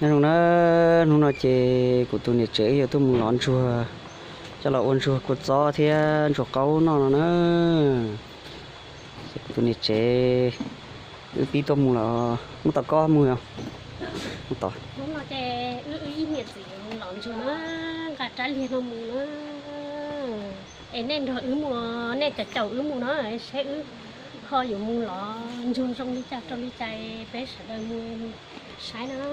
Nyob zoo na, hnub no ces kuv tus niam tsev wb yuav tuaj mus lov ntsuag, coj los ua ntsuag kua txob thiab ntsuag qaub noj no na. Ces kuv tus niam tsev wb pib tuaj mus los muab tau koj mus yog. Hnub no ces wb ib niam txiv mus lov ntsuag na, nqa rab liag no mus na. Es nej nrog wb mus, nej caum caum wb mus na, saib wb ho yuav mus lov ntsuag zoo li cas rau li cas, peb sawv daws mus saib na.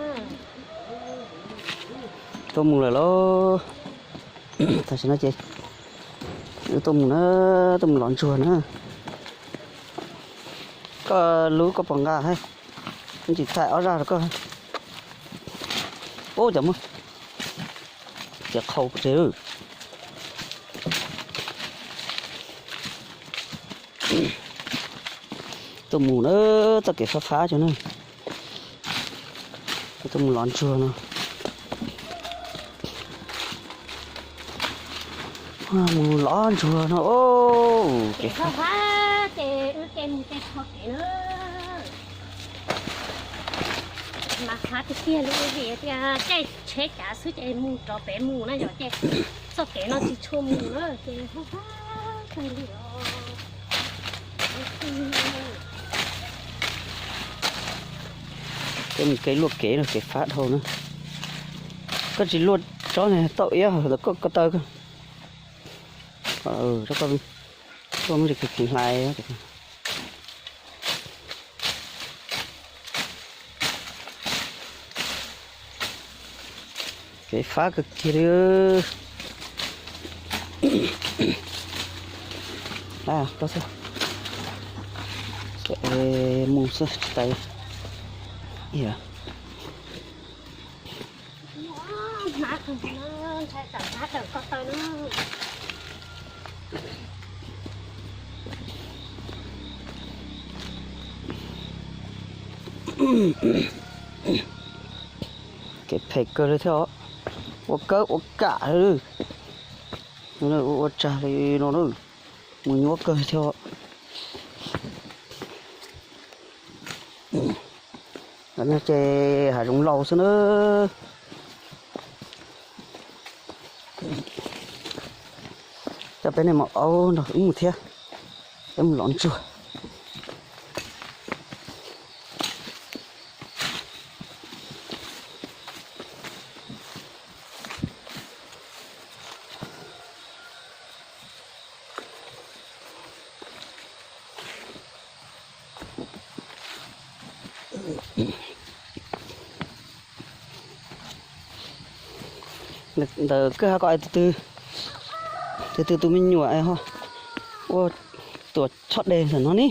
Tuaj mus lawm lauj. Tam sim no ces wb tuaj mus na, tuaj mus lov ntsuag na. Koj lub koj puas nqa hais, ntsis thaij ob zaj rau koj. Ub, cov muag, ces qhau pes tsawg. Tuaj mus na, txoj kev fab fab cov na. Tuaj mus lov ntsuag no. Mus lov ntsuag no, kev fab fab ces wb ke mus tej txoj kev na. Mas fab tiag tiag li vim tias caij tsheb cav xwb ces mus rov pem mus na yom, ces txoj kev no tsis tshua mus na ces fab fab kawg li os. Peb mus kev luaj kev no, kev fab dhau na. Koj tsis luaj tsob ne, tau iab koj taw koj. Koj muab kheev hlais. Kev fab kawg kiag li. Koj xwb, mus xwb tsis tas. Kev phem kawg li thiab os. Ua kawb ua kam li. Ua ua tsag li no na. Mus nyuaj kawg thiab. Ces hav zoov laus xwb na. Coj peb niag maum aub nrog wb mus thiab, peb mus lov ntsuag. Ntawm koj hais kom tus twg, tus twg tus me nyuam ho ua tuam tsho deg ntawm no ne,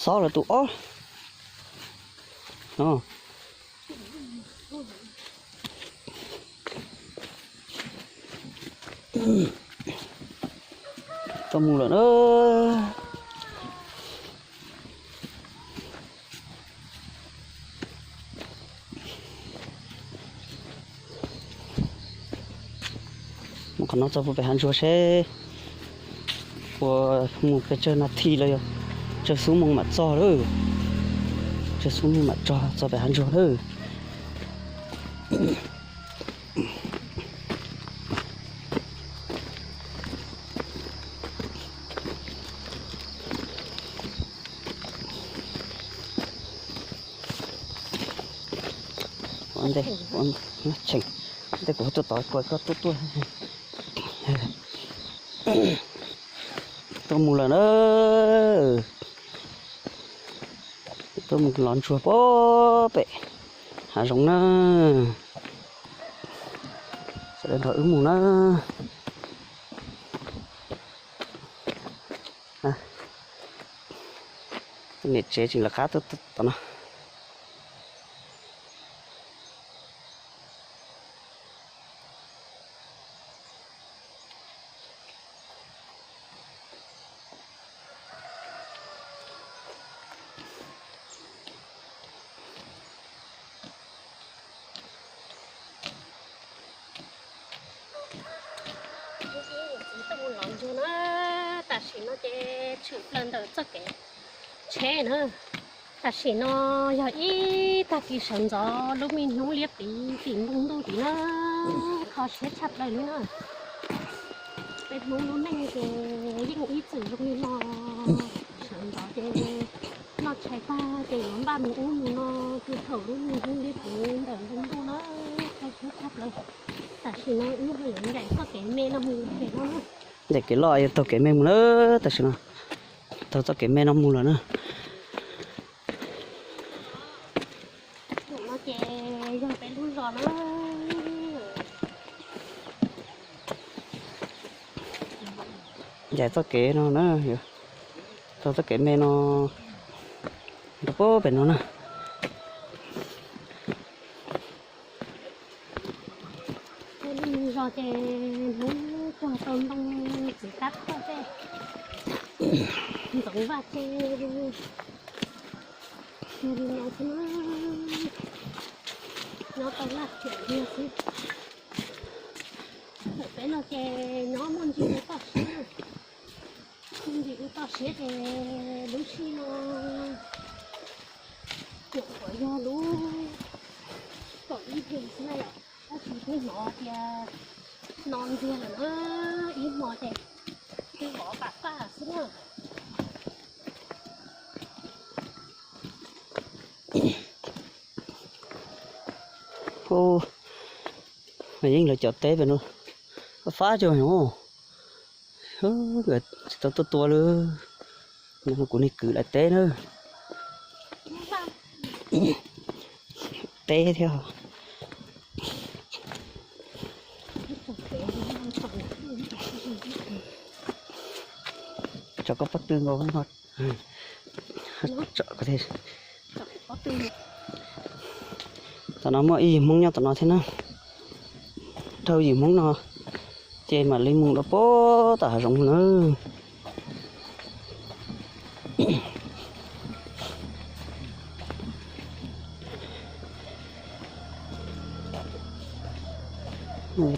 xob lawv tus ob no. Tau mus lawm na. Mus qhov no txog puas pem hav ntsuag seb puas mus pes tsawg nas this los yog tsawg xuab moos mam txog lawm. Tsawg xuab moos mam txog, txog pem hav ntsuag lawm. Ua ntej, ua ntej, tseem ntej kuv tuaj tod kuv koj tuaj tuaj. Tuaj mus lawm na. Tuaj mus lov ntsuag puag pem hav zoov na. Sawv daws nrog wb mus na. Niam tsev tseem lawv qab tuaj tom no. Txiv tuaj mus lov ntsuag na, tam sim no ces tshwm plaws ntawm txoj kev tsheb na. Tam sim no yog ib tag kis sawv ntxov lub me hnub liab pliv tim npoo ntuj tid na, kho siab tshaj plaws li na. Peb Hmoob lub neej ces yeej ib txwm zoo li no, sawv ntxov ces noj tshais tag ces yuav npaj mus ub mus no, txog thaum lub me hnub liab pliv ntawm npoo ntuj na, kho siab tshaj plaws. Tam sim no wb ho yuav ncaim txoj kev me no mus pem no na. Ncaim kev loj yuav taug kev me mus na, tam sim no taug txoj kev me no mus lawm na. Tus no ces yog peb lub zos na. Ncaim txoj kev no na, taug txoj kev me no rau pem no na. Peb lub zos ces hnub cog tau ntoo txiv qab toj tej, ntxoov vaj tse, yog li no xwb na, nyob tau laj thiam tiag xwb. Thaum peb no ces nyob muaj ntsis ua toj siab, muaj ntsis ua toj siab ces lub sij no nyuam qhuav yog lub kaum ib hlis xwb na yom, tab sis twb hnov tias no ntxiag lawm na, ib hmo ces twb vov pam paj xwb na. Hu, mas yeej lawv cov teb pem no fab cov, nkawd tsis tau tuaj tua li. Kuv niag kwv lawv teb na, teb thiab. Tso koj pob tw nkaus no. Tom no muaj ib yim Hmoob nyob tom no thiab na. Dhau yim Hmoob no ces mam li mus rau pem tom hav zoov na.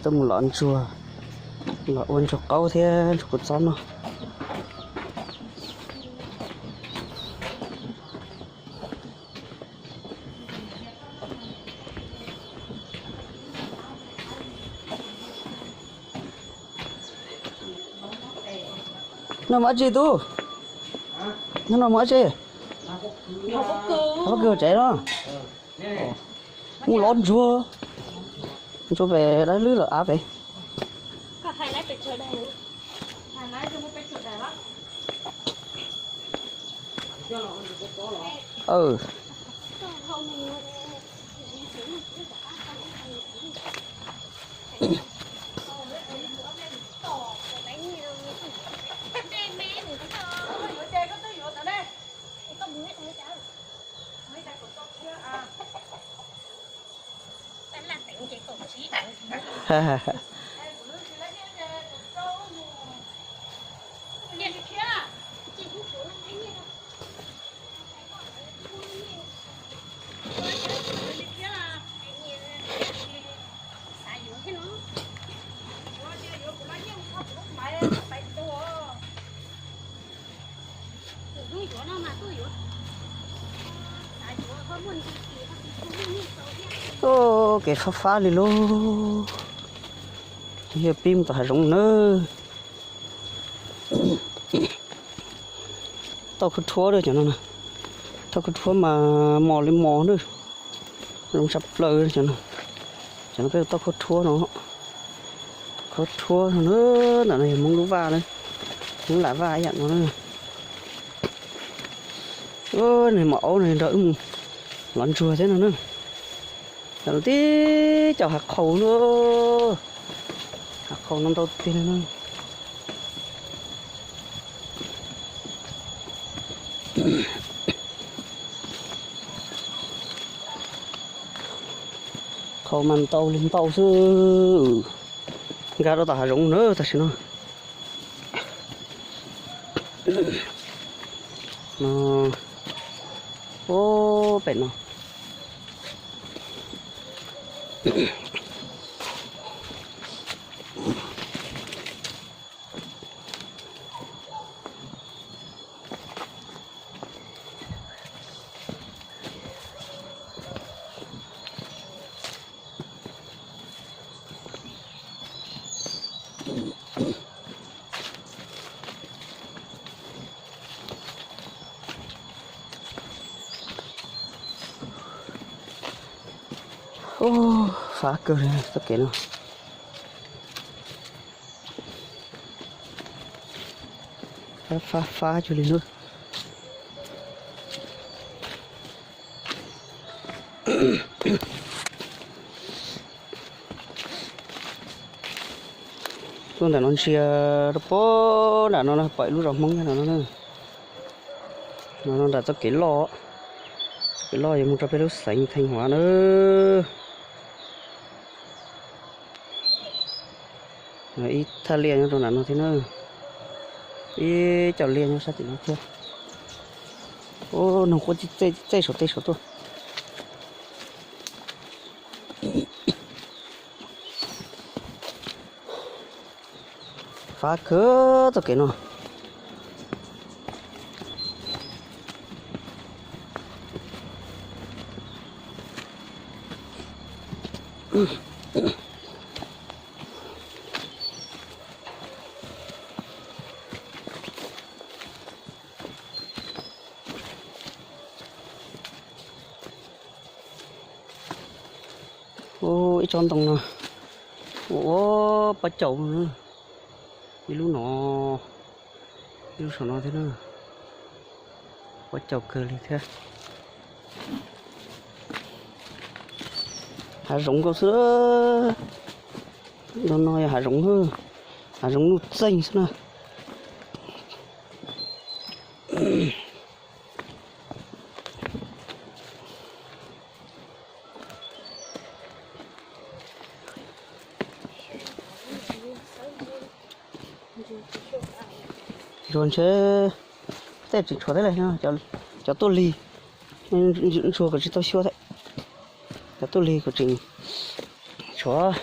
Tuaj mus lov ntsuag, los ua ntsuag qaub thiab ntsuag kua txob noj. No mus dab tsi tub? No mus dab tsi? Pob kws tsev no. Mus lov ntsuag, ntsuag pem dab lwb lawm av pem. Kev fab fab li lauj. Yog pib mus tom hav zoov na. Tauj khaub rhuab cov no, tauj khaub rhuab mas mos li mos na. Zoo tshaj plaws cov no. Cov no peb tauj khaub rhuab no. Khaub rhuab no, ntawm no yog Hmoob lub vaj na. Hmoob lam vaj ib yam no na. Nws mam aub no nrog wb mus lov ntsuag thiab no na. Tam no tib co hav qhaus na. Hav qhaus no ntau tiag li na. Qhaus mas ntau li ntau xwb. Nkag rau tom hav zoov na tam sim no. No, pem no. Ub, fab kawg li txoj kev no. Fab fab fab cuag li nawb. Tuaj ntawm no ntsia rau pem nram no pom ib lub zos Hmoob no no. No no nram txoj kev loj, txoj kev loj yuav mus rau peb lub xeev Theej Huav na. Ib thaj liaj nyob rau nram no thiab na. Ib co liaj nyob sab tim no thiab. Ub, noog quaj txej txej saum tej saum tuaj. Fab kawg txoj kev no. Ub, ib tsob ntoo no ua pob caus no na. Ib lub no, ib lub saum no thiab na. Pob caus kawg li thiab. Hav zoov nkaus xwb. Ntawm no yog hav zoov, hav zoov nuj txeeg xwb na. Ntsuag ntshe tej tsis tshuav thiab li no, cov tuaj lig, ntsuag kom tsis tau xyuas thiab. Cov tuaj lig kom tseem tshuav.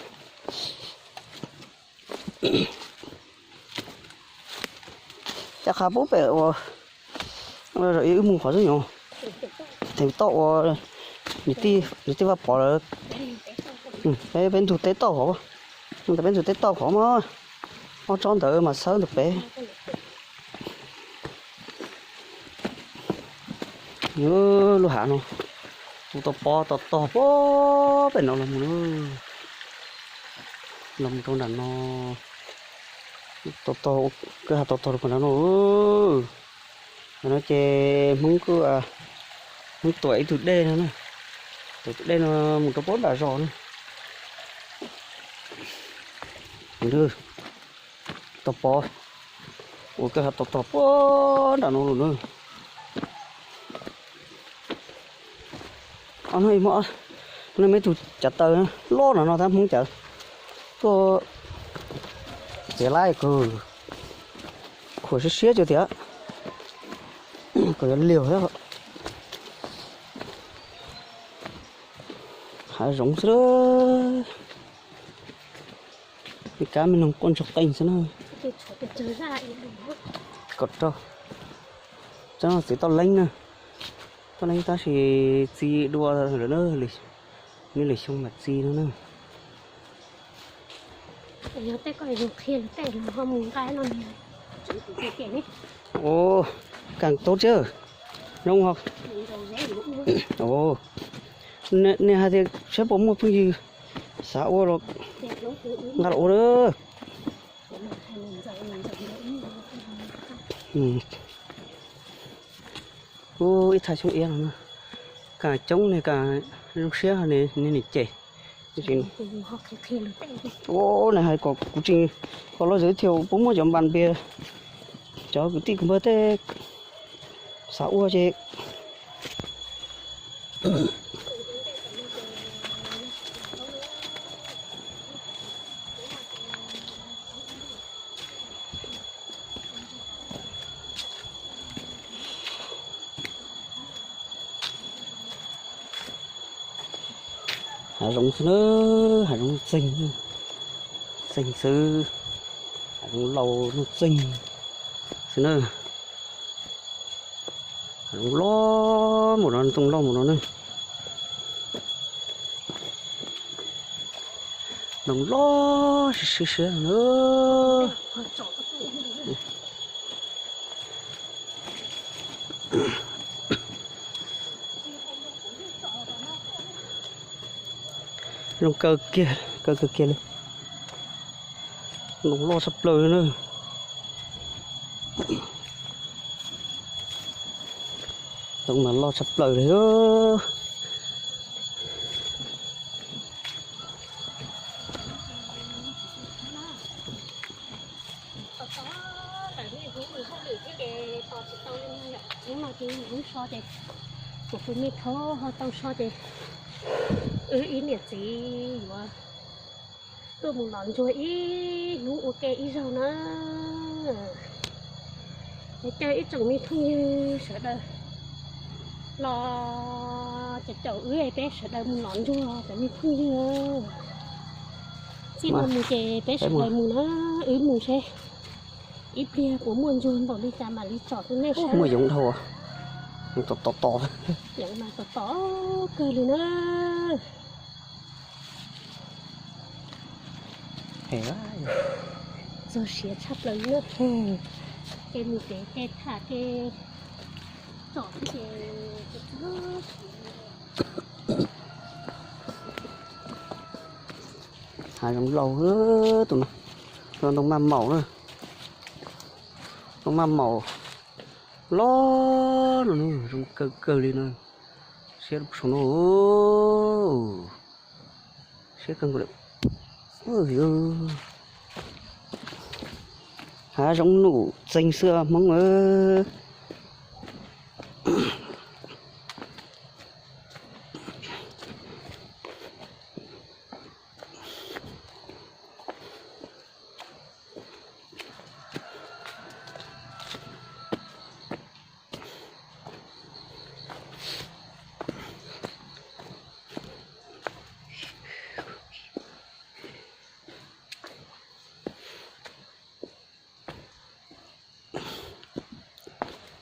Cov qhav pub pem uas ib mus qhov xwb nyuam, theem toj uas niam tij Vaj Pov lawm. Peb ntug teb toj qhov, mus ntawm peb ntug teb toj qhov mas ob tsob ntawd mas xawb ntawm peb. Lub hav no, tus tau pov tau tog puag pem no los mus, los mus rau nram no, tau tog, kwj ha tau tog rau puag nram no. Ntawm no ces Hmoob kuj, Hmoob tuam ib tug dej no na, tuam tus dej no mus rau puag nram zos na. Tau pov ua kwj ha tau tog puag nram no lawm na. Ob hnub, nej muab tus cav taws loj no no tab Hmoob cav tuaj txiav laib kawg, khuam siab siab tiag tiag, kom yuav liag thiab. Hav zoov xwb, me kab me noog quaj ntsoog qeej xwb na. Kom rau, tsob no txiv toj leeb na, toj leeb tab sis txi dua lawm na, neb lwm xyoo mam txi no na. Ua, kag tau thiab, zoo ho. Nej hais tias saib puas muaj phooj ywg xav ua los nqa los ua lawm. Ub, ib thaj xyoob iab no, kag coob ne, kag zoo siab ne, niam cem. Ua, nws hais kom kuv tseem, kom los giới thiệu puas muaj cov npas npias, cov kwv tij kwv npawg tej xav ua ces Hav zoov xwb na, hav zoov txeeg, txeeg xwb, hav zoov laus nuj txeeg xwb na. Hav zoov loj mus no, ntoo loj mus no na. Ntoo loj siab siab na. Zoo kawg kiag, kawg kawg kiag li. Ntoo loj tshaj plaws li na. Ntoo mas loj tshaj plaws li. Hnub no ces wb so ces kuv tus me thaub ho tau so ces wb ib niam txiv yuav tuaj mus lov ntsuag ib hnub ua ke ib zaug na. Es caw ib tsoom me phooj ywg sawv daws los caum caum wb, peb sawv daws mus lov ntsuag cov me phooj ywg. Txij no mus ces peb sawv daws mus na, wb mus seb ib pliag puas muaj ntsuag npaum li cas mam li tsom rau nej saib. Muaj yoov dhau, yoov tom tom, yoov mas tom tom kawg li na. Txog siav tshaj plaws na. Ces mus kev ces tham ces tsom ces hav zoov laus tus no, ntoo maj maum na, ntoo maj maum loj no, zoo kawg kawg li no. Siab saum no, siab kawg nkaus li. Hav zoov num txeeg xwb Hmoob.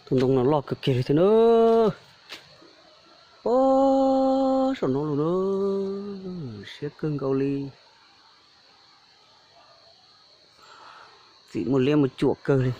Tus ntoo no loj kawg kiag li thiab na. Ub, saum no lawm na, siab kawg nkaus li. Txim muaj liab muaj cuam kawg li.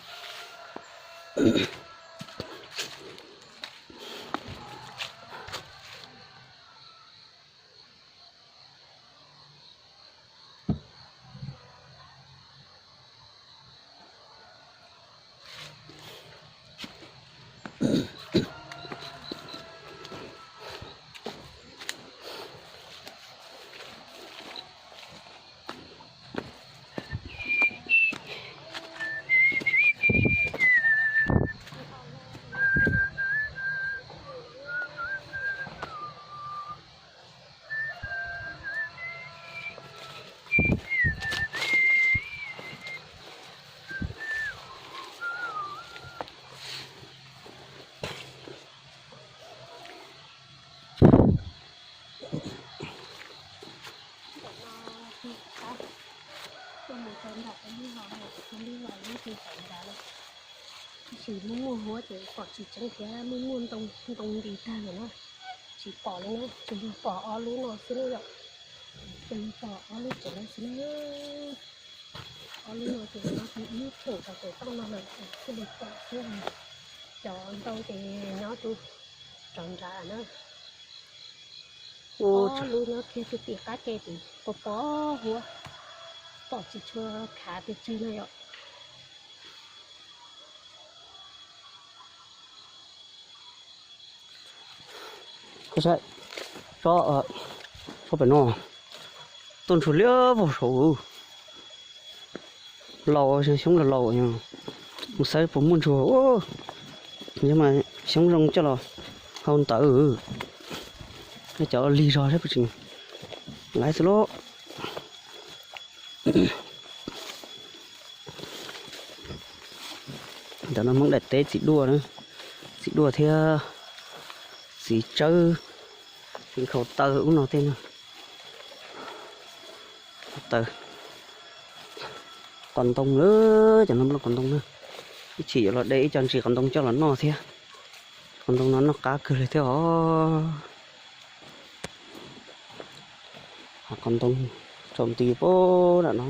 Tuaj mus rau nram ib lub zos no, ib lub zos lub twg tawm nrad lawm. Tab sis muaj muaj huab ces pom tsis tseeb thiab, muaj muaj ntoo ntoo nti tag lawm na, tsis pom li na, tsuas yog pom ob lub no xwb na yom. Tsuas yog pom ob lub tsev no xwb na. Ob lub no ces nyob twb ib theem rau pem toj no lawm thiaj li pom xwb. Cov ntoo ces nyob rau nrad na. Ob lub nyob kiag rau tim qab ke tim pos pos huab, pom tsis tshua khav pes tsawg na yom. Koj saib, tsob, tsob pem no tuaj ntsuag liab vog saud. Laus, xyoob laus laus, mus xaiv puas muaj ntsuag. Yog mas xyoob zoo coj los hau ntawv. Cov lig zog saib puas tseem laiv xwb lauj. Ntawm no Hmoob daim teb txiv duaj na, txiv duaj thiab txiv tsawb, txiv nkhaus taw ub no tej no. Taw, qos ntoo lawm, cov no qos ntoo na. Ib chim yuav los de ib co ntsis qos ntoo coj los noj thiab. Qos ntoo no noj qab kawg li thiab os. Qos ntoo tsaus nti pem nram no.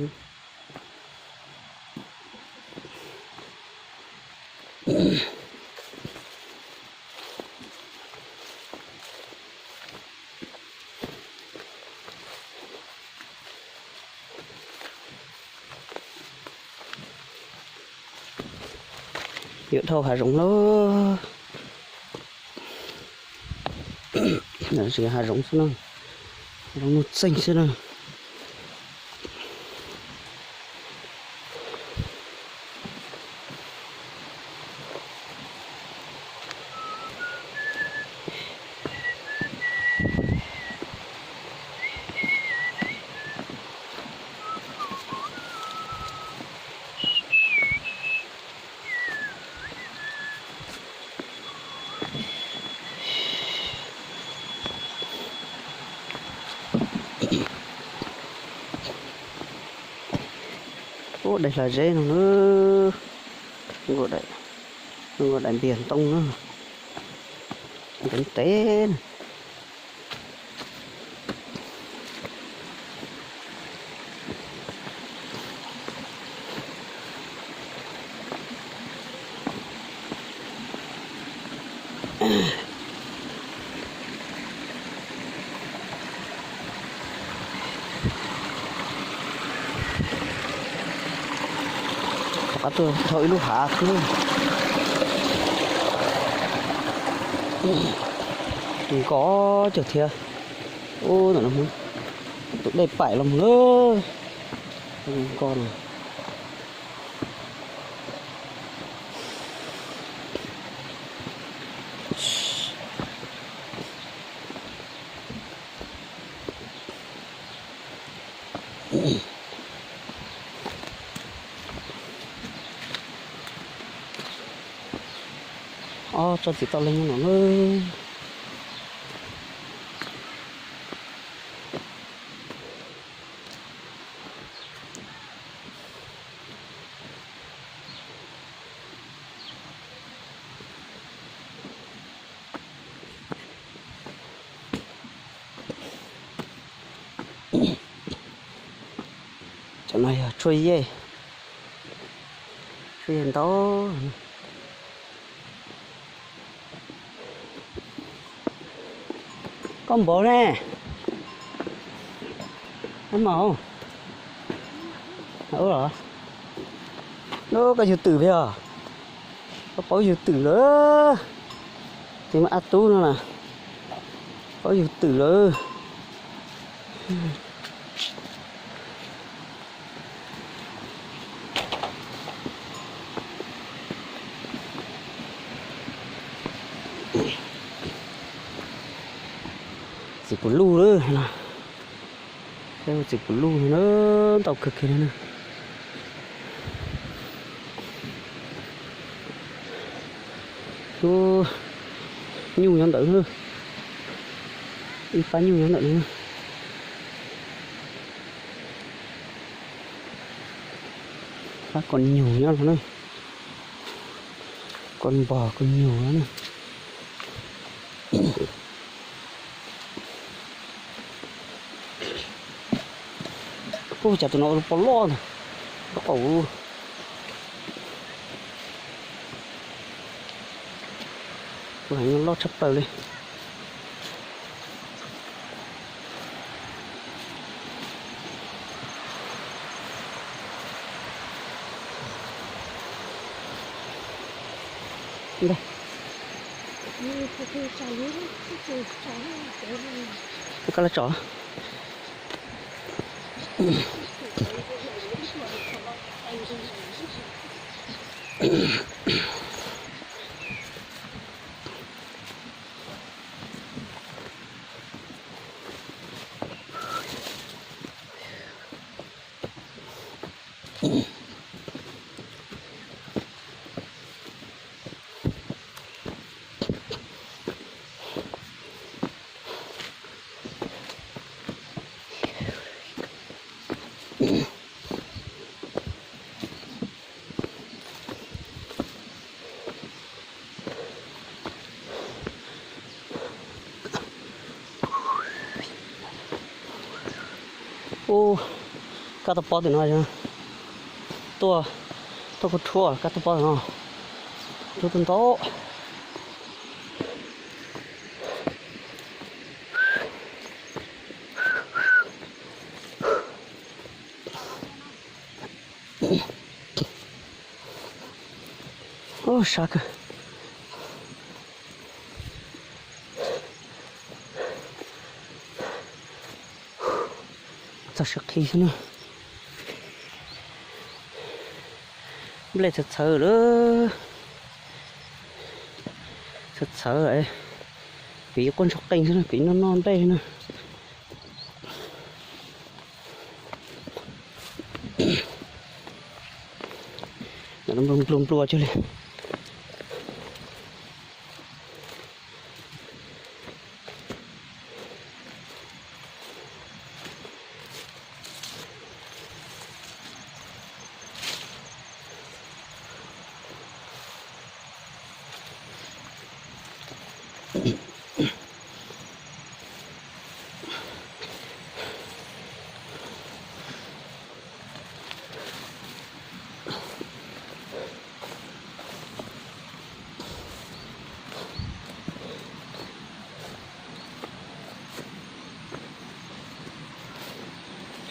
Yuav dhau hav zoov lawm. Tsis yog hav zoov xwb na, hav zoov nuj txeeg xwb na. Ub, daim hlais zeb no na, zoo nkaus daim npias ntoo na, ntev ntev na. Rov qab tuaj dhau ib lub hav xwb. Nkos cawg thiab. Ub, ntawm no tus dej paim los mus lawm. Nkos no. Ob tsob txiv toj leeg nyob no na. Cov no yog tshuaj yej, tshuaj yej ntau. Koj npaum ne? Ab mas, ub los, lub koj yug twm peb os. Koj paub yug twm lawm. Tus me ab tub no na, paub yug twm lawm. Txiv puv luj lawm no. Peb hu txiv puv luj no na, ntau kawg kiag li na. Ub, nyuj nyob ntawd na. Ib pab nyuj nyob ntawm no. Pab koj nyuj nyob no na. Koj npog koj nyuj no na. Ub, cas tus no ua lub pob loj ntag. Lub qaum, tus heev loj tshaj plaws li. Koj los tso. Ub, kab toj pob tim no, tuaj, tuaj kuj rhuaj kab toj pob tim no, rhuaj tuaj ntau. Sab kawg. Txog siav qhi xwb na. Nplej txhawv txhawv lawm. Txhawv txhawv, piv quaj ntsuag qeej xwb na, piv noj noj nplej xwb na. Nplua nplua cuag li.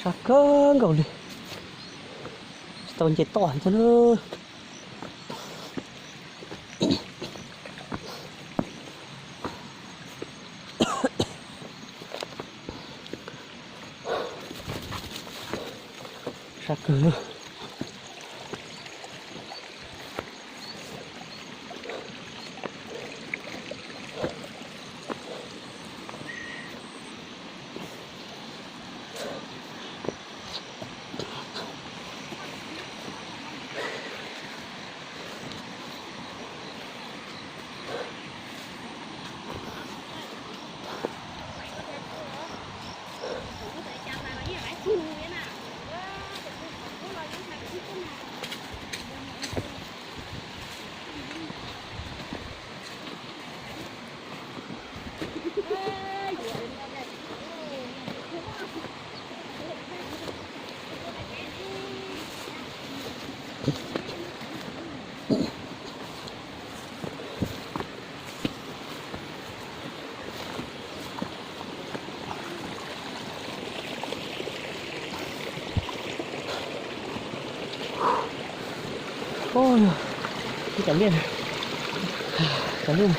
Sab kawg nkaus li, tsis tau nce toj thiab na. Sab kawg na. Cov liaj, cov liaj.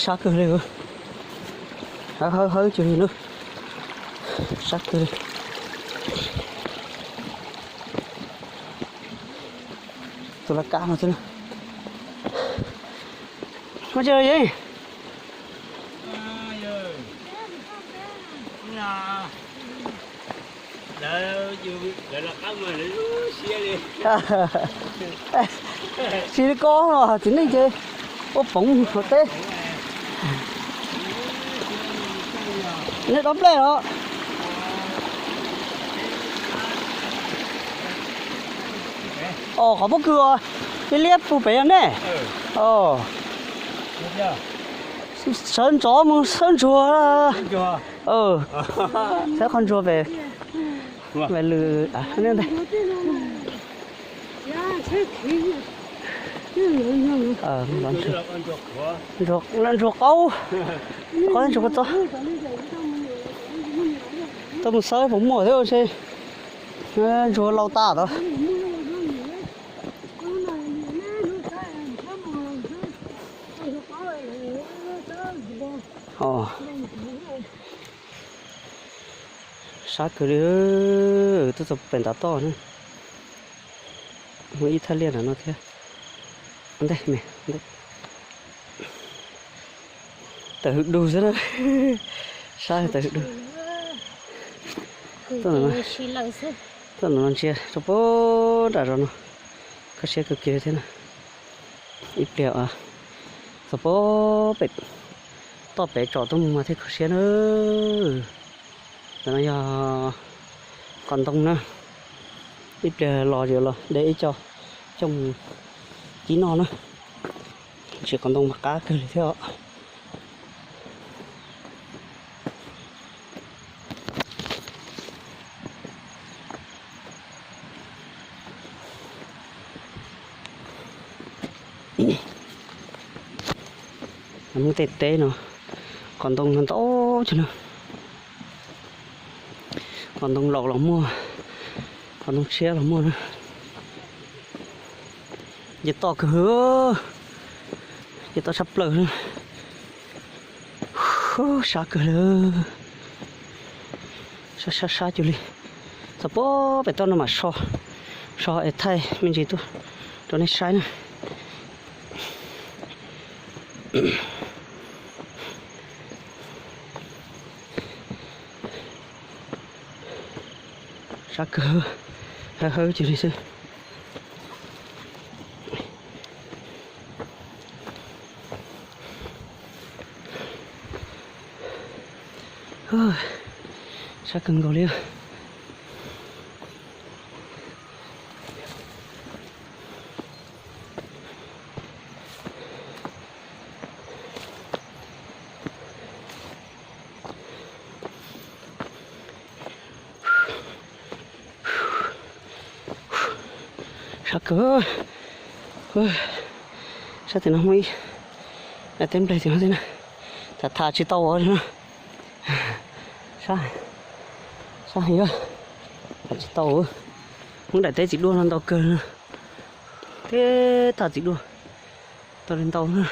Sab kawg li. Hawv hawv hawv cuag li na. Sab kawg li. Tus laj kab no xwb na. Ua tsi yeej? Tsis li ko no txiv neej ces ua poov hauv teb. Nej dob nplej los? Os, qhov pob kws os, liab liab puag pem os nej. Os, sawv ntxov mus sawv ntsuag. Sawv qhov ntsuag pem. Lwm ntag. Ntsuag qaub, qaub ntsuag kua txob. Tuaj mus xawb puas muaj thiab ua ntshe ntsuag laus tas tod. Sab kawg li, twb txog pem ntav toj na. Muaj ib thaj liaj ntawm no thiab. Ntej, tawm hwv dug xwb na. Sab tawm hwv dug. Tuaj ntawm no ntsia rau puag nram zos no, kho siab kawg kiag li thiab na. Ib pliag txog puag pem toj pem tsom tuaj mus mas thiaj kho siab na. Ntawm no yog qos ntoo na. Ib pliag los yuav los de ib co coj mus kib noj na. Ntsis qos ntoo mas qab kawg li thiab os. Muab tej teb no Qos ntoo ntau cog na. Qos ntoo laus los muaj, qos ntoo tshiab los muaj na. Nce toj kawg, nce toj tshaj plaws na. Sab kawg li. Sab sab sab cuag li. Txog puag pem toj no mam so, so es thaij me ntsis tuaj rau nej saib na. Sab kawg, hawb hawb cuag li xwb. Sab kawg nkaus li. Sab kawg. Sab tim no muaj ib teb nplej tim no thiab na. Tham tham tsis tau ua li no. Sab, sab heev, tham tsis tau. Hmoob daim teb txiv duaj no ntau kawg na. Teb tag txiv duaj tau li ntau na.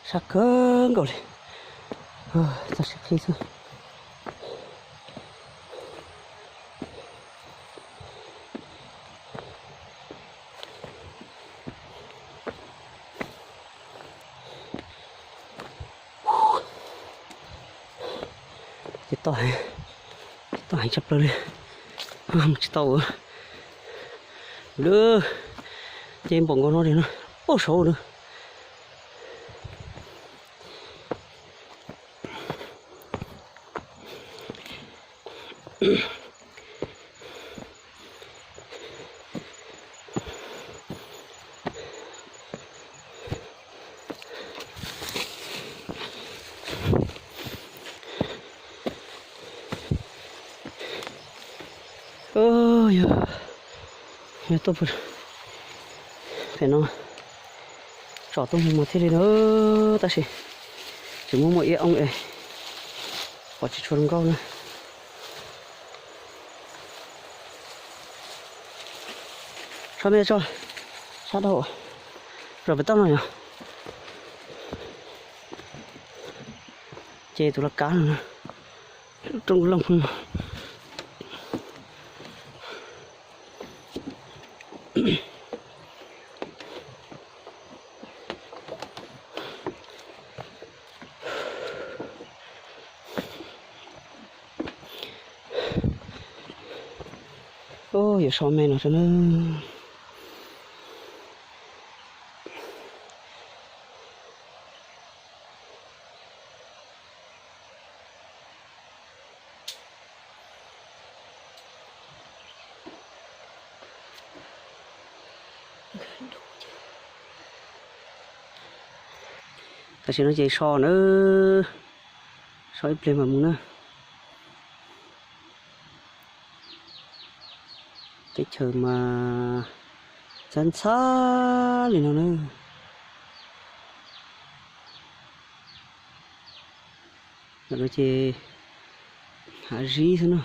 Sab kawg nkaus li. Txog sib qhib xwb. Ces toj heev, toj heev tshaj plaws li. Mus tsis tau lawm. Ces npaum nkaus no li no. Ub, saud na. Yog, yog tuaj pem no tsom tuaj mus mas thiaj li na, tab sis tsis muaj muaj ib oob es pom tsis tshua zoo nkauj na. Tso me tso, sab dhau, zom pem toj no yog. Ces tus laj kab no na, rooj looj no. Yuav so me no xwb na. Tam sim no ces so na, so ib pliag mam mus na. Teb chaws mas ntxhab ntxhab li no na. Ntawm no ces hav zib xwb na.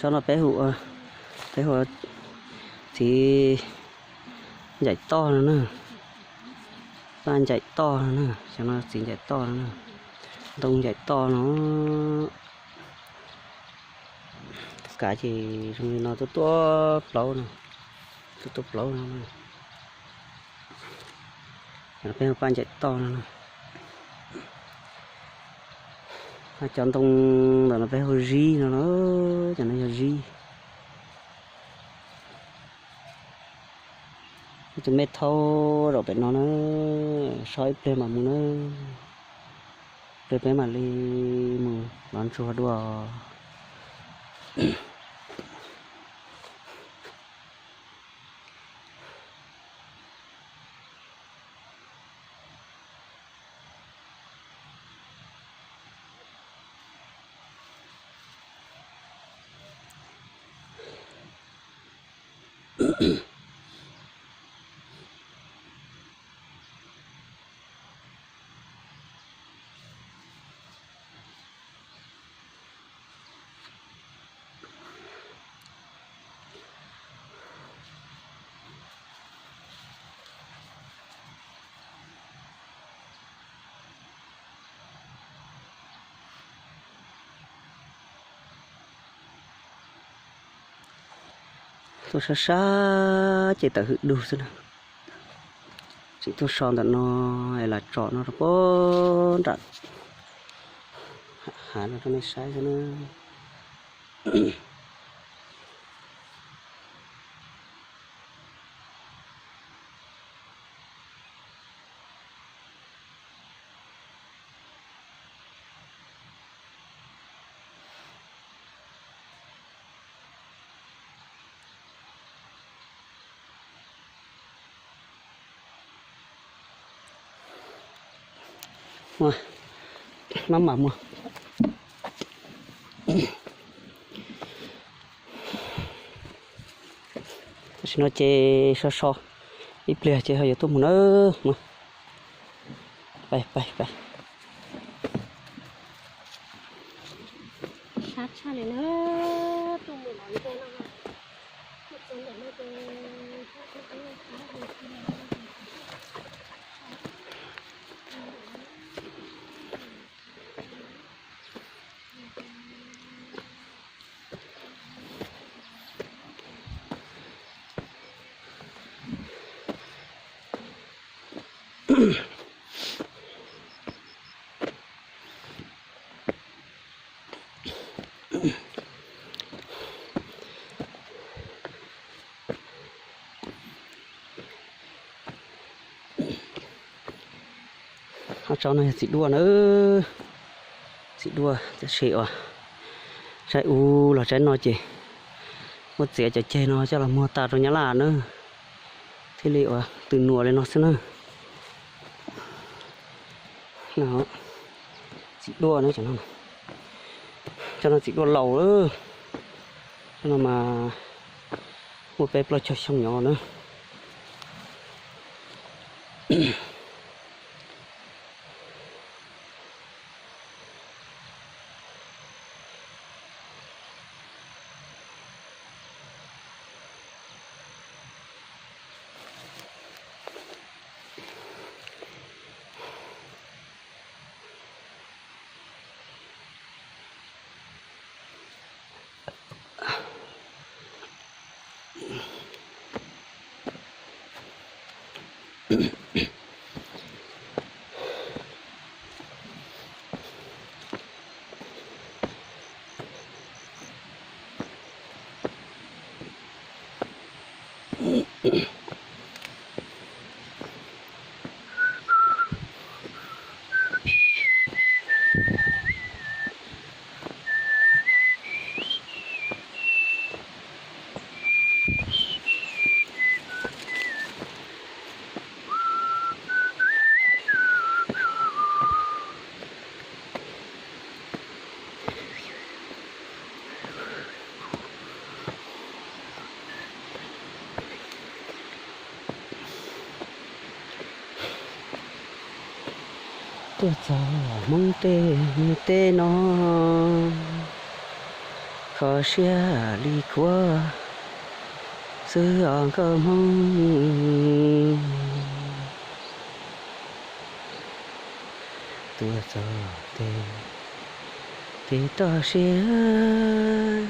Cov no peb hu, peb hu txiv ncaim toj no na, paj ncaim toj no na, cov no txiv ncaim toj no na, ntoo ncaim toj no. Kav ces zoo li no tuaj tuaj plaub no, tuaj tuaj plaub no. Cov no peb hu paj ncaim toj no. Cov ntoo ntawm no peb hu zib no, cov no yog zib. Tus me thaub zaum pem no na, so ib pliag mam mus na, pliag peb mam li mus lov ntsuag dua. Tuaj sab sab ces tawm hwm dug xwb na. Tseem tuaj so ntawm no es lam tsom no rau puag nram hav no rau nej saib xwb na. Muaj, maj mam muaj. Tam sim no ces so so ib pliag ces ho yuav tuaj mus na. Pais, pais, pais. Ob tsob no yog txiv duaj na, txiv duaj tab sis uas tsaib ub los tsaib no ces muab txiav cov ceg no coj los muag tas rau Nyab Laj na, thiaj li uas tws nuam li no xwb na. Txiv duaj na, cov no txiv duaj laus, cov no mas muaj peb plaub caug xyoo nyob na. Tuaj txog Hmoob tej, tej no, Kho siab li khuav xwb os nkauj Hmoob. Tuaj txog tej, tej toj siab,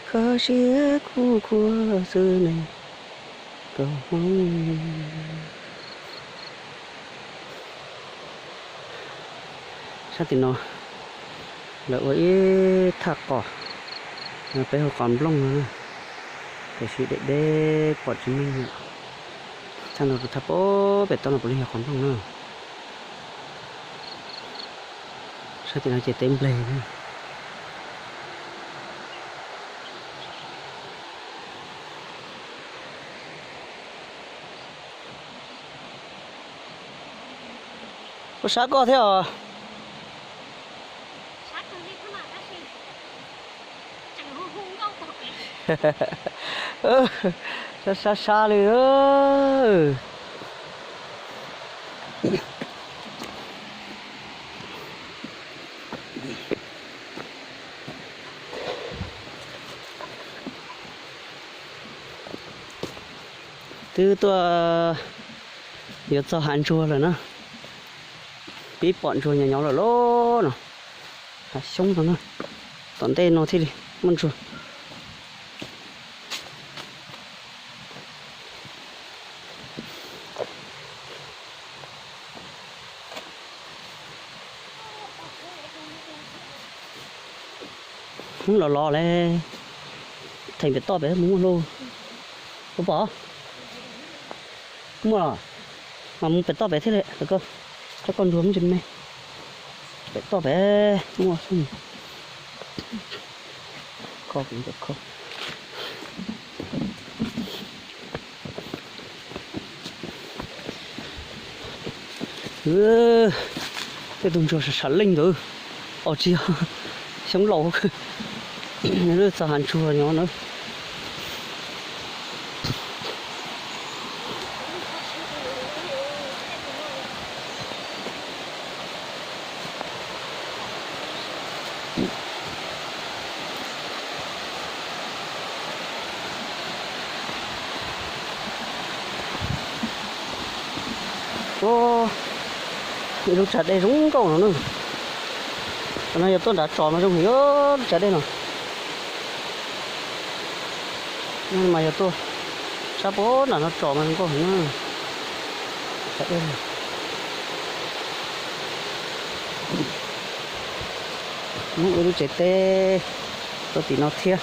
kho siab kuj khuav xwb ne nkauj Hmoob. Sab tim no lawv ua ib thaj qos, peb hu qos nplooj no na, tiam sis deb deb pom tsis meej lawm. Thaj no, thaj pem toj no puav leej yog qos nplooj na. Sab tim no ces teb nplej na. Kuv sab koj thiab os. Sab sab sab li. Twb tuaj yuav txog hav ntsuag lawm na. Pib pom ntsuag nyob nyob lawm lauj no. Hav xyoob no na. Tom ntej no thiaj li muaj ntsuag. Los los le, theem pem toj pem mus muaj hlua. Puas pom? Muaj los? Mas mus pem toj pem thiaj li, cov koj ntsuag muaj ntsis me. Pem toj pem muaj xwb. Kho kuv cov kho. Tej tug ntsuag sam sam leej ntawd, os tsis yog, xyoob laus, lub txog hav ntsuag nyob na. Ib lub tsag dej zoo nkauj no na. Tam no yog tuaj nram tsom mas zoo heev, lub tsag dej no. Mas yog tuaj sab pem nram no tsom mas zoo nkauj heev na. Tsag dej. Muaj ib lub tsev teb rau tim no thiab.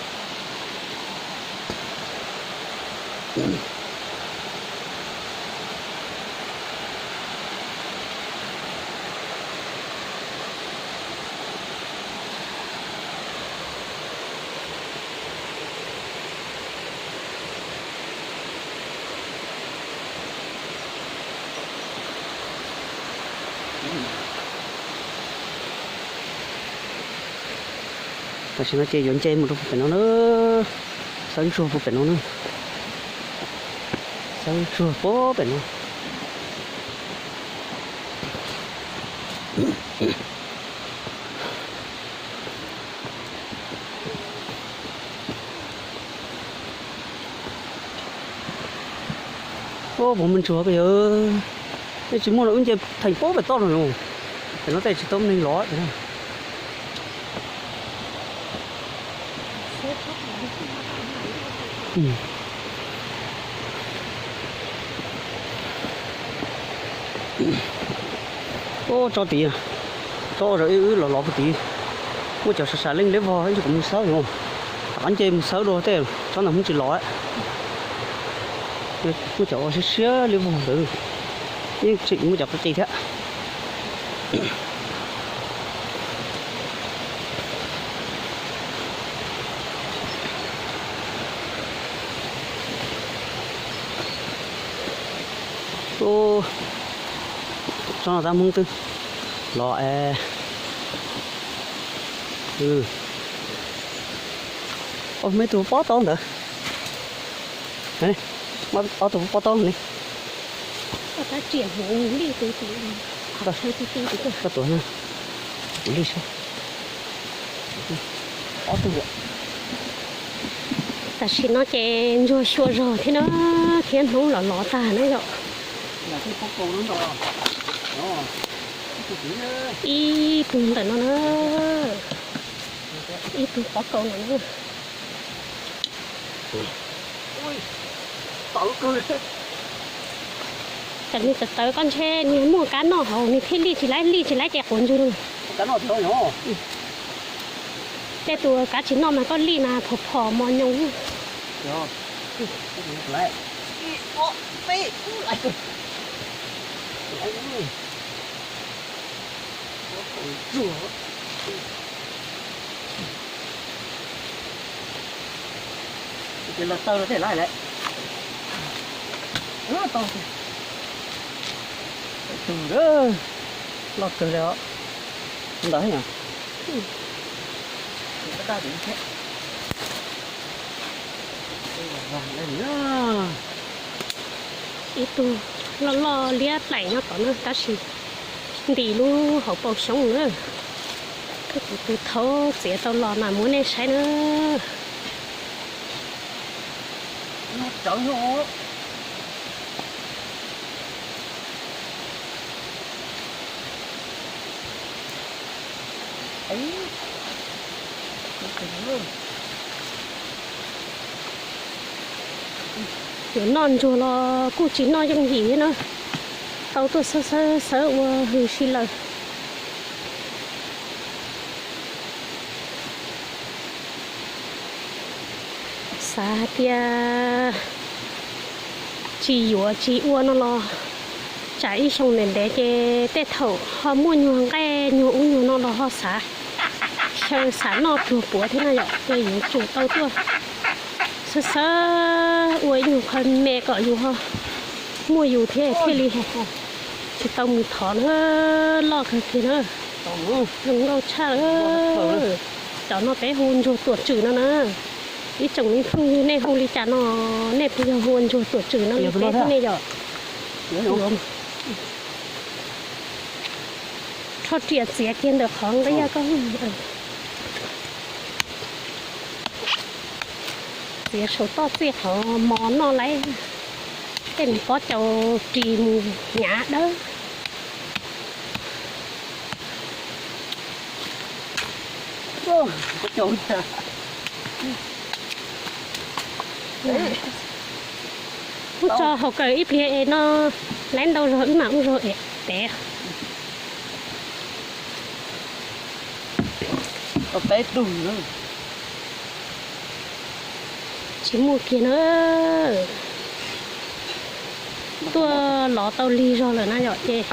Tam sim no ces yuav nce mus rau pem no na. Xawb ntsuag puag pem no na. Xawb ntsuag puag pem no. Puag pem ntsuag ko yog, nej tsis muaj los wb nce theem puag pem toj no. Pem no tej tsis tau neeg los. Ub, tso tid, tso ua zaum ib wb los los puag tid. Muaj cov sam sam leej liab vog ib ntsis kuv mus xawb no. Rov qab nce mus xawb dua tej tsob ntawd Hmoob tsis los. Muaj cov ua siab siab liab vog ntawd, yeej tseem muaj cov qis qis thiab. Tsob no tab Hmoob twb los es. Ob tug pob taub ntawd, ob tug pob taub ne. Koj tuav, kuv li saib. Tam sim no ces ntsuag xyuas zog thiab na, thiab hnub los los tag na yom. Ib tug ntawm no na, ib tug pob kaus no na. Tam nws tawv tawv koj ntshe nws muaj kab noj hauv nws thiaj lij tsis laib, lij tsis laib ces quav ntswg lawm. Tej tus kab tsis noj mas koj lij mas phom phom mos nyoos. Los tawg no tej lawm. Tau tus loj kawg li os. Ntawd yom. Ib tug loj loj liab plaim nyob tod na tab sis ntim lub hauv paus xyoob na. Kuv tus thaub txiav tau los mas muab nej saib na. Yuav noj ntsuag los kuj tsis noj yooj yim thiab na, tau tuaj xawb xawb xawb ua hws si lawm. Xav hais tias tsis yuav tsis ua no los tsam ib xyoo ntev ntev ces tej thaum ho muaj nyuag nqaij nyuag ub nyuag no los ho xav, xyaw xav noj pluag puav thiab na yom, ces yuav tsum tau tuaj xawb xawb ua ib nyuag qho me kom yus ho muaj yus thiab thiaj li tsis tau mus thov na. Loj kawg kiag na, zoo nkauj tshaj. Cov no peb hu ntsuag tuam tswm no na. Ib tsoom me phooj ywg nej hu li cas no, nej puas yog hu ua ntsuag tuam tswm no li peb thiab nej yom? Rho riam txiav kiag ntawm qhov nqaij koj. Txiav saum toj txij qhov mos noj laib, tej me pob caus ris mus hnyav dawb. Ub, tso hauv kawm ib pliag es no, laib ntau zog wb mam ua zog es tev. Tsis muaj kiag na. Tuaj lov tau lig zog lawm na yom, ces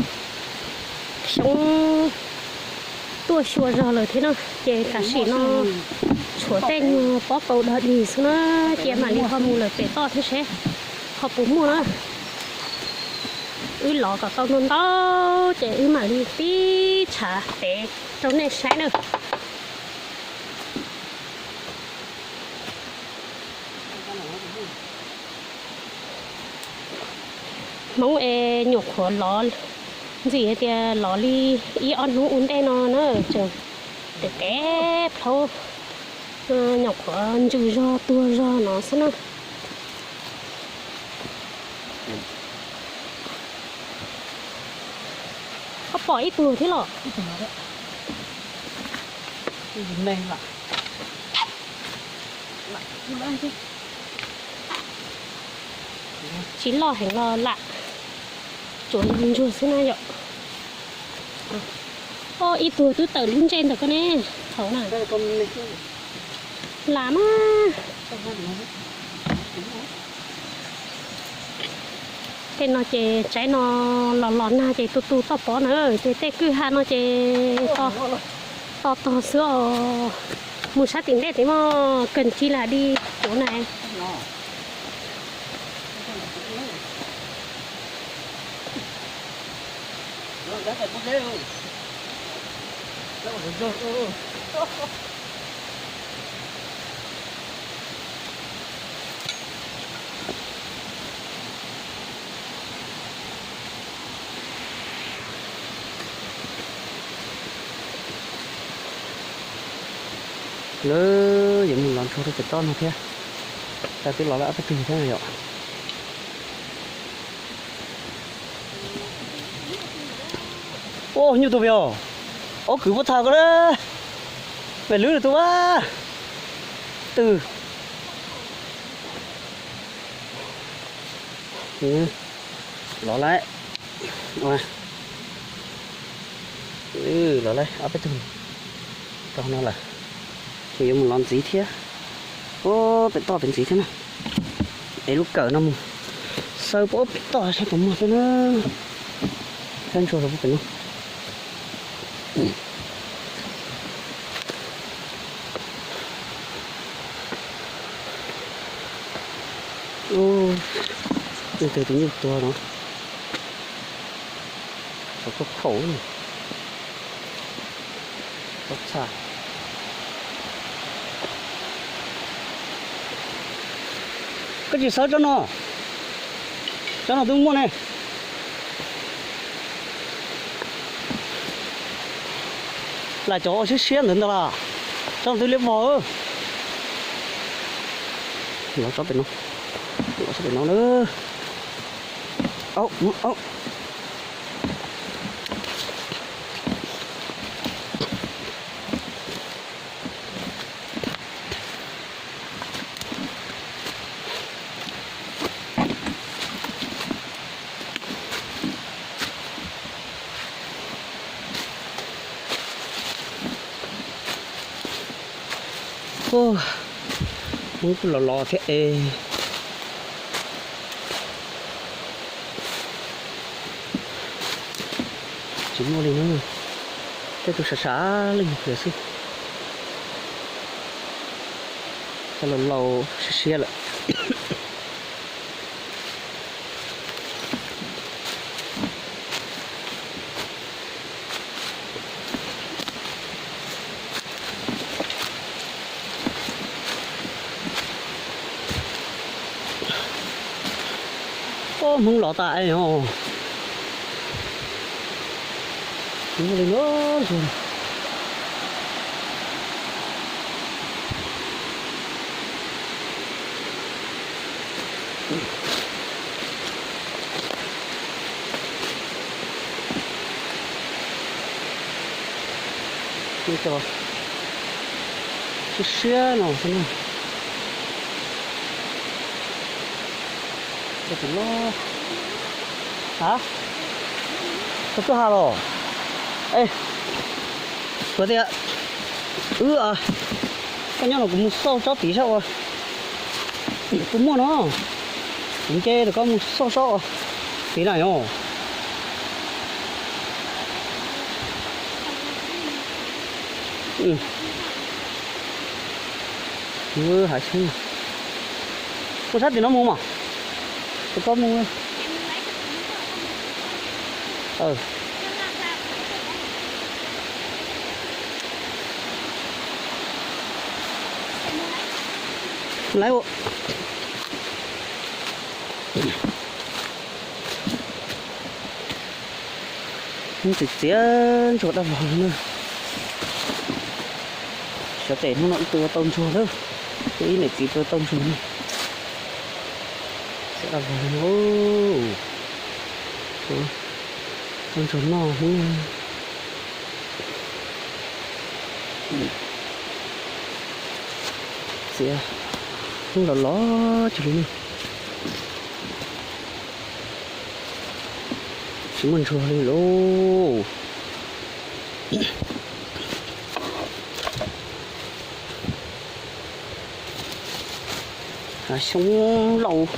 xyoob tuaj xyuas zog lawm thiab no, ces tam sim no tshuav tej nyuag pob kaus dog dig xwb na, cia mam li ho mus lawm pem toj thiab seb ho puas muaj na. Wb lov kom tau ntau ntau ces wb mam li tib tshav tev rau nej saib na. Hmoob es nyuam qhuav lov, ntxim hais tias lov li ib ob hnub ua ntej no na, tseem tev tev plhaub, nyuam qhuav ntsws zog tuag zog no xwb na. Koj pom ib tug thiab los? Tsis loj heev los lam, tsuas yog ntsuag xwb na yom. Ib tug twb tawm lub ntsej ntawm koj ne, hauv na. Lam mas. Tej no ces tsaib no los los nag ces tu tu toj pob na, ces tej kwj ha no ces to tog xwb os. Mus sab tim ntej tim mog, kawg tsis lam di kuv na. Lawv yuav mus lov ntsuag rau pem toj no thiab. Cas twb lov lawm ob peb tug thiab no yom. Ua nyuj tus vim os, ob kwv puab tha ko na, vim lwb tus a, twg lov lawm, lov lawm ob peb tug rau no lawm, ces yuav mus lov ntxiv thiab. Ub, pem toj pem ntxiv thiab na, es lub kawm no mus xawb puag pem toj saib puas muaj thiab na, saib ntsuag rau puag pem no. Ub, leej twg tus nyuj tuag no, saum khaub khaum. Koj tsis xawb tsob no, tsob no twb muaj ne. Lam cov ua siab siab ntawd ntag las, tsob no twb liab vog. Los tsob pem no, los tsob pem no na. Au, au. Hmoob kuj los los thiab es. Tsis muaj li na, tej tug sav sav leej qhiav xwb. Cov laus laus siab siab lawm. Ub, Hmoob los tas es os. Li no. Siab siab no xwb. Tus loj, ha, koj twb ha los. Es, kuv tias, wb, koj nyob no kuv mus xauj tsob tid saib ua puas muaj no. Kuv nce rau koj mus xauj tsob tid na yom. Hav xyoob, mus sab tim no mus mas, rau koj mus. Lawv ua txiav txiav ntsuag dab vog na. Xyov tes hnub no wb puas yuav tau ntsuag lawm, wb ib niam txiv puas yuav tau ntsuag na. Txiav dab vog no, tau ntsuag noj hnub. Txiav hnub los los tsis li ne. Tsis muaj ntsuag li lauj. Hav xyoob laus.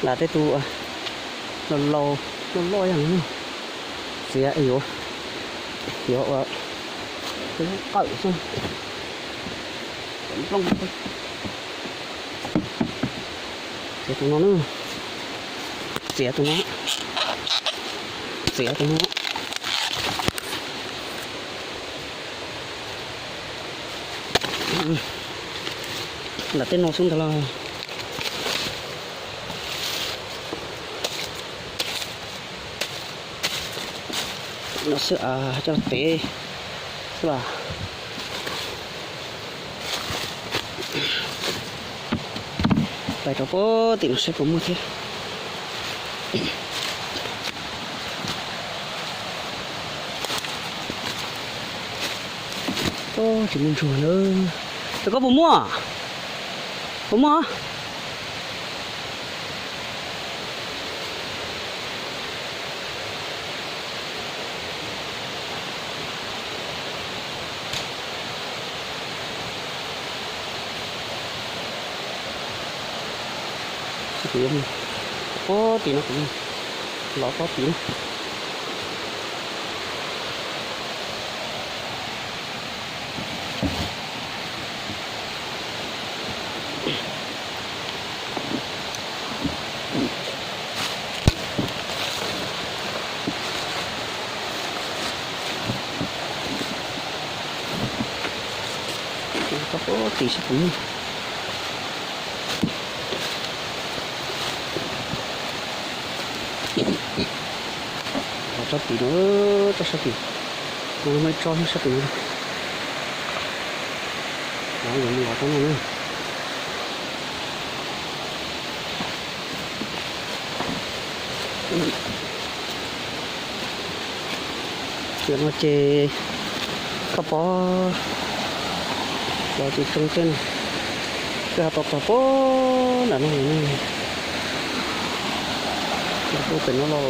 Lam tej tus laus laus loj loj yog txiav yuav, yuav ua qawm xwb. Nplooj, txiav tus no na, txiav tus no, txiav tus no. Lam tej no xwb ntag los. No xwb, coj los tev xwb los. Pais rau pem tim no saib puas muaj thiab. Tsis muaj ntsuag na. Koj puas muaj? Puas muaj? Pob tim no, los pob tim no. Pob tim saib puas muaj. Los tsob tim no, tsob sab tim, muaj tsob sab tim no. Los yuav mus los tsob no na. Tiam no ces koj pom los ces tsoo tej no, koj ho tau txog pem nram no ne. Los tuaj pem no los.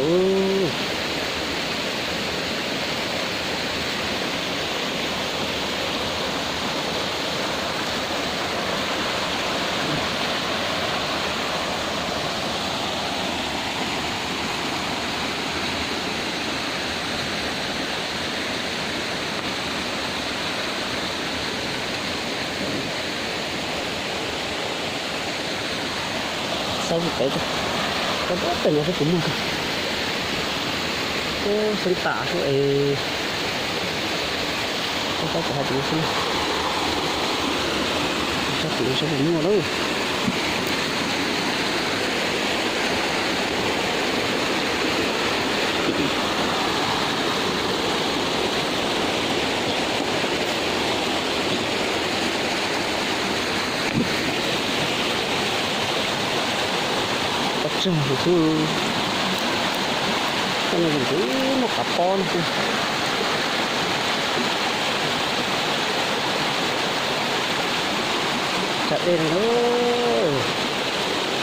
Saib pem, pem no saib puas muaj. Xeeb tas xwb es, saib kuv hais tus no xwb. Saib tus no saib puas muaj lawm. Qab tsag xwb, qab no ces ntshe muaj qav pob no xwb. Tsam dej no,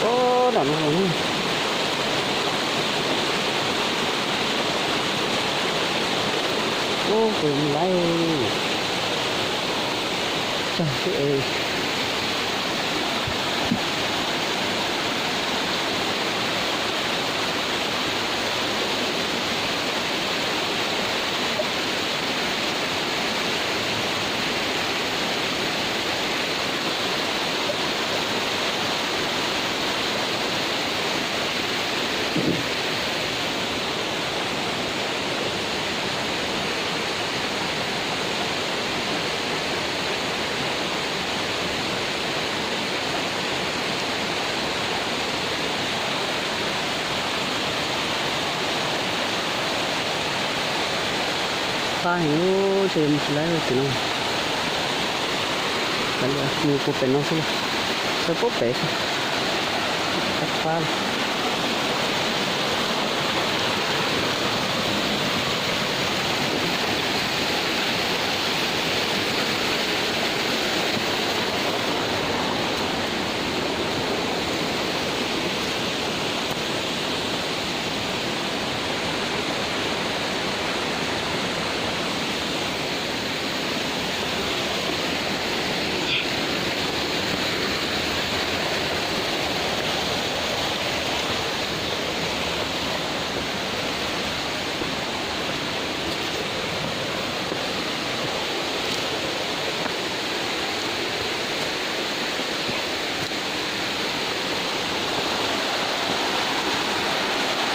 o, nram no los. Ub, kuv laiv tsag xwb es. Qab heev, ntshe mus tsis laib tim no. Kav liam mus puag pem no xwb, saib puag pem xwb. Qab qab.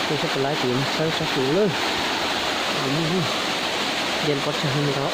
Saib puas laib tim no, saib sab tim no lawm. Yeej pob tsag ntau.